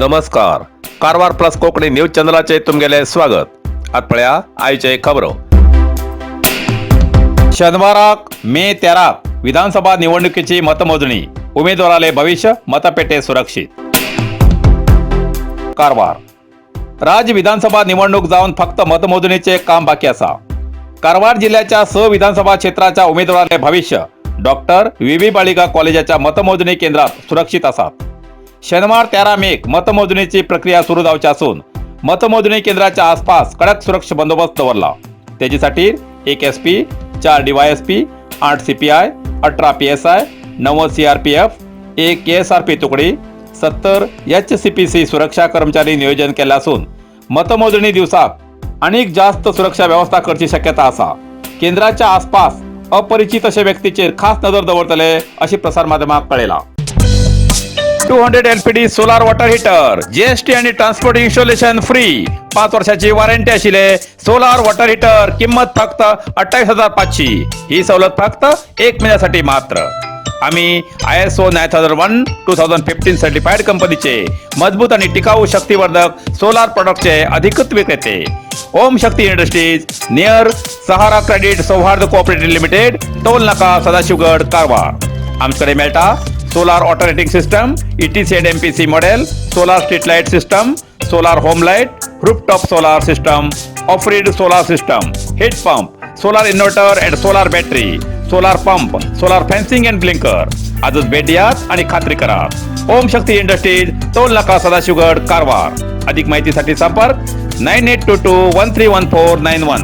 नमस्कार, Karwar plus Konkani news चॅनलाचे तुमगेले स्वागत. आत पळया आयचे खबरो. शनिवाराक मे 13 विधानसभा निवडणुकीची मतमोजणी. उमेदवाराले भविष्य मतपेटे सुरक्षित. कारवार राज्य विधानसभा निवडणूक जावन फक्त मतमोजणीचे काम बाकी आसा. कारवार जिल्ह्याच्या स विधानसभा क्षेत्राच्या उमेदवाराले भविष्य डॉक्टर व्ही बी बाळिगा कॉलेजाच्या मतमोजणी केंद्रात सुरक्षित आसात. शनिवार 13 मेक मतमोजणीची प्रक्रिया सुरू जावची असून मतमोजणी केंद्राच्या आसपास कडक सुरक्षा बंदोबस्त दवरला. त्याच्यासाठी एक SP, 4 DYSP, 8 CPI, 18 PSI, 90 CRPF, एक केएसआरपी तुकडी, 70 एचसीपीसी सुरक्षा कर्मचारी नियोजन केले असून मतमोजणी दिवसात अनेक जास्त सुरक्षा व्यवस्था करची शक्यता आसा. केंद्राच्या आसपास अपरिचित अशा व्यक्तीचेर खास नजर दवरतले अशी प्रसार माध्यमाक कळयला. 200 LPD solar water heater, GST आणि ट्रान्सपोर्ट इन्स्टॉलेशन फ्री. 5 वर्षाची वॉरंटी आशिल्ले सोलार वॉटर हिटर किंमत फक्त 28,500. ही सवलत फक्त एक महिन्यासाठी मात्र. आम्ही ISO 9001:2015 certified कंपनीचे मजबूत आणि टिकाऊ शक्तिवर्धक सोलार प्रॉडक्टचे अधिकृत विक्रेते. ओम शक्ती इंडस्ट्रीज, नियर सहारा क्रेडिट सौहार्द कोऑपरेटिव्ह लिमिटेड, टोल नाका, सदाशिवगड, कारवार. आमच्याकडे मेळटा solar water heating system, ETC and MPC model, solar street light system, solar home light, rooftop solar system, off-grid solar system, heat pump, solar inverter and solar battery, solar pump, solar fencing and blinker. आजच भेट द्यात आणि खात्री करा. ओम शक्ती industries, toll नाका, सदाशिवगड, कारवार. अधिक माहितीसाठी संपर्क 9822131491.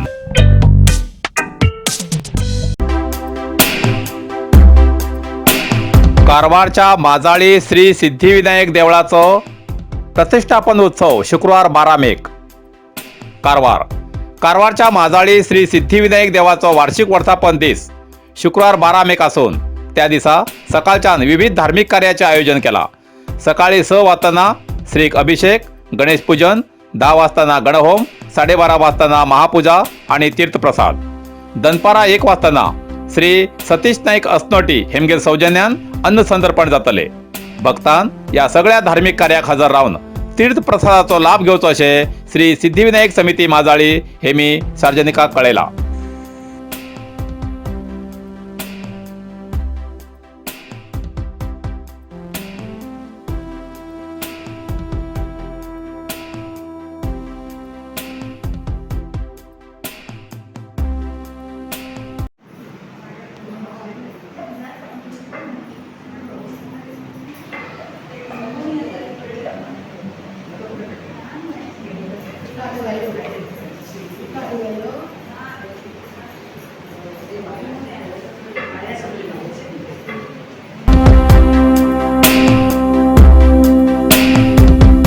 कारवारच्या माजाळी श्री सिद्धिविनायक देवळाचो प्रतिष्ठापन उत्सव शुक्रवार 12 मेक. कारवार. कारवारच्या माजाळी श्री सिद्धिविनायक देवाचो वार्षिक वर्धापन दीस शुक्रवार 12 मेक असून त्या दिसा सकाळच्यान विविध धार्मिक कार्याचे आयोजन केला. सकाळी 6 वाजताना श्रीक अभिषेक, गणेश पूजन, 10 वाजताना गणहोम, 12:30 वाजताना महापूजा आणि तीर्थप्रसाद. दनपारा 1 वाजताना श्री सतीश नाईक असनोटी हेमगेर सौजन्यान अन्न संतर्पण जातले. भक्तान या सगळ्या धार्मिक कार्याक हजर रावन तीर्थप्रसादाचो लाभ घेवचो अशें श्री सिद्धिविनायक समिती माजाळी हे मी सार्वजनिकाक कळयला.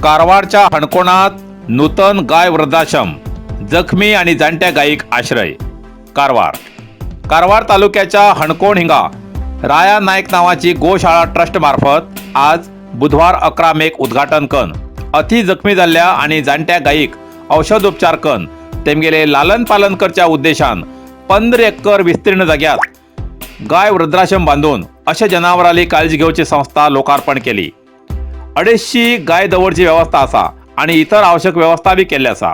कारवारच्या हणकोणात नूतन गाय वृद्धाश्रम, जखमी आणि जाणट्या गायीक आश्रय. कारवार. कारवार तालुक्याच्या हणकोण हिंगा राया नाईक नावाची गोशाळा ट्रस्ट मार्फत आज बुधवार 11 मेक उद्घाटन कन अति जखमी जाल्ल्या आणि जाणट्या गायीक औषधोपचार कन तेमगेले लालन पालन करच्या उद्देशान 15 एकर विस्तीर्ण जाग्यात गाय वृद्धाश्रम बांधून अशा जनावराली काळजी घेवची संस्था लोकार्पण केली. 250 गाय दवरची व्यवस्था आसा आणि इतर आवश्यक व्यवस्था बी केल्ली आसा.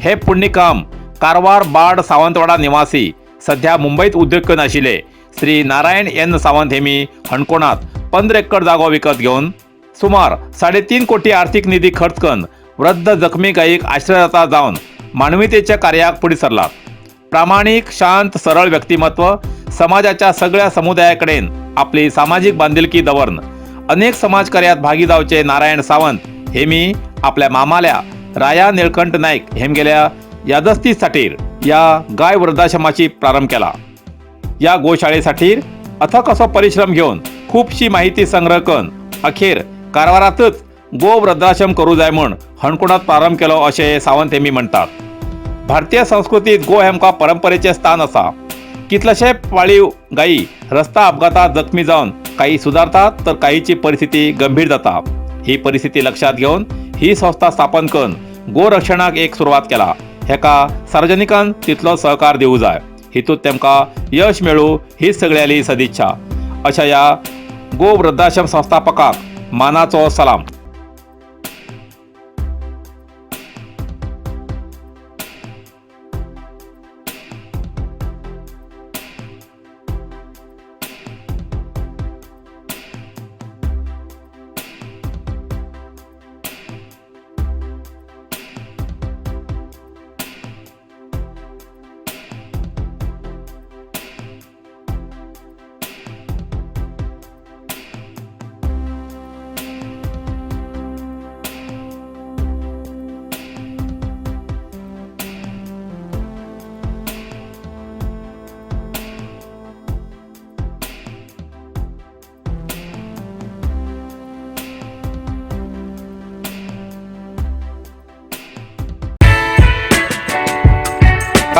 हे पुण्यकाम कारवार बाड सावंतवाडा निवासी, सध्या मुंबईत उद्योग करून आशिल्ले श्री नारायण एन सावंत हेमी हणकोणात 15 एकर जागो विकत घेवन सुमार 3.5 कोटी आर्थिक निधी खर्च करून वृद्ध जखमी गायीक आश्रयदाता जावन मानवीतेच्या कार्याक फुडें सरलात. प्रामाणीक, शांत, सरळ व्यक्तिमत्व, समाजाच्या सगळ्या समुदायाकडेन आपली सामाजीक बांधिलकी दवरन अनेक समाज कार्यात भागी जावचे नारायण सावंत हे मी आपल्या मामाल्या राया निळकंठ नाईक हेमगेल्या यादस्तीसाठीर या गाय वृद्धाश्रमाची प्रारंभ केला. या गोशाळेसाठी अथक असो परिश्रम घेवन खूपशी माहिती संग्रह करून अखेर कारवारातच गो वृद्धाश्रम करू जाय म्हूण हणकोणात प्रारंभ केलो अशें सावंत हेमी म्हणटात. भारतीय संस्कृतीत गो हेमकां परंपरेचें स्थान आसा. कितलेशे पाळीव गायी रस्ता अपघातात जखमी जावन काही सुधारतात तर काहीची परिस्थिती गंभीर जाता. ही परिस्थिती लक्षात घेवन ही संस्था स्थापन करून गोरक्षणाक एक सुरवात केला. हेका सार्वजनिकान तितलो सहकार दिवं जाय. हितूत तेमकां यश मेळूं हीच सगळ्यांली सदिच्छा. अशा ह्या गो वृद्धाश्रम संस्थापकाक मानाचो सलाम.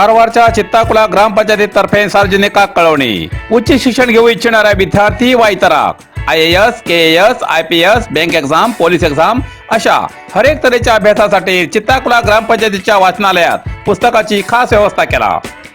कारवारच्या चित्ताकुला ग्रामपंचायतीतर्फे सार्वजनिकाक कळवणी. उच्च शिक्षण घेऊ इच्छिणाऱ्या विद्यार्थी वा इतराक IAS, KAS, IPS, bank exam, police exam अशा हरेक तऱ्हेच्या अभ्यासासाठी चित्ताकुला ग्रामपंचायतीच्या वाचनालयात पुस्तकाची खास व्यवस्था केला.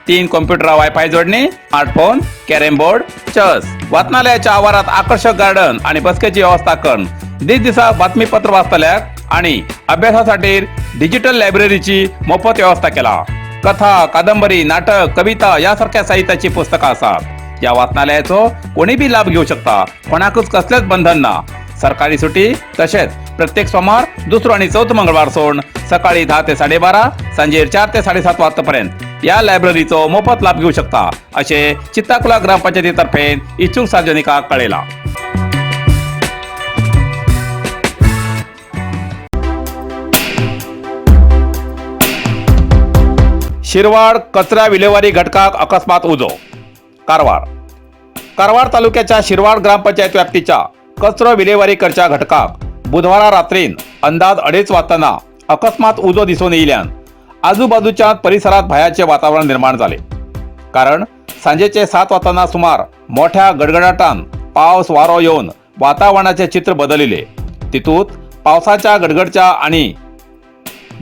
3 कॉम्प्युटर, वायफाय जोडणी, स्मार्टफोन, कॅरम बोर्ड, चेस, वाचनालयाच्या आवारात आकर्षक गार्डन आणि बसकेची व्यवस्था करून दिसदिसा बातमीपत्र वाचतल्याक आणि अभ्यासासाठी डिजिटल लायब्ररीची मोफत व्यवस्था केला. कथा, कादंबरी, नाटक, कविता यासारख्या साहित्याची पुस्तकं असतात. या वाचनालयाचो कोणी बी लाभ घेऊ शकता. कोणाकच कसलेच बंधन ना. सरकारी सुटी तसेच प्रत्येक सोमवार, दुसरं आणि चौथ मंगळवार सोडून सकाळी 10 ते 12:30, सांजे 4 ते 7:30 वाजतापर्यंत या लायब्ररीचो मोफत लाभ घेऊ शकता, असे चित्ताकुला ग्रामपंचायतीतर्फे इच्छुक सार्वजनिकाक कळेला. शिरवाड कचरा विलेवारी घटकाक अकस्मात उजो. कारवार. कारवार तालुक्याच्या शिरवाड ग्रामपंचायत व्याप्तीच्या कचरो विलेवारी करच्या घटकाक बुधवारा रात्रीन अंदाज 2:30 वाजताना अकस्मात उजो दिसून येयल्यान आजूबाजूच्या परिसरात भयाचे वातावरण निर्माण झाले. कारण सांजेचे 7 वाजताना सुमार मोठ्या गडगडाटान पावस वारो येवन वातावरणाचे चित्र बदलिले. तितूत पावसाच्या गडगडच्या आणि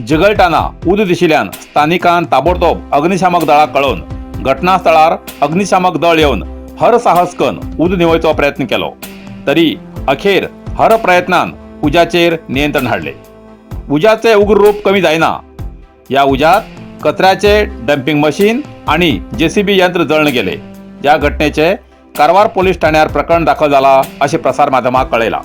जिगळटाना उजो दिशिल्ल्यान स्थानिकान ताबडतोब अग्निशामक दळाक कळोवन घटनास्थळार अग्निशामक दळ येवन हर साहस कन उजो निवयचो प्रयत्न केलो, तरी अखेर हर प्रयत्नान उज्याचेर नियंत्रण हाडले. उज्याचे उग्र रूप कमी जायना. या उज्यात कचऱ्याचे डम्पिंग मशीन आणि जेसीबी यंत्र जळण गेले. या घटनेचे कारवार पोलीस ठाण्यार प्रकरण दाखल झाला, असे प्रसार माध्यमाक कळयला.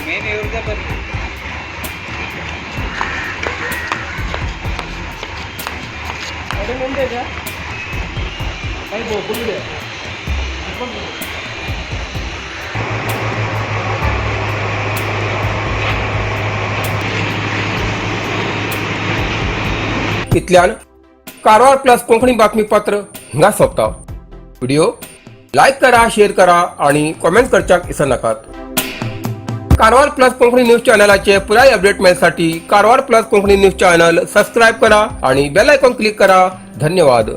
मेन एवढं पण. इतल्यान कारवार प्लस कोंकणी बातमीपत्र हिंगा सोंपता. व्हिडिओ लायक करा, शेअर करा आणि कॉमेंट करच्याक विसरनाकात. कारवार प्लस कोंकणी न्यूज चॅनलाचे पुराय update मेळसाठी Karwar plus Konkani news channel subscribe करा आणि बेल आयकॉन क्लिक करा. धन्यवाद.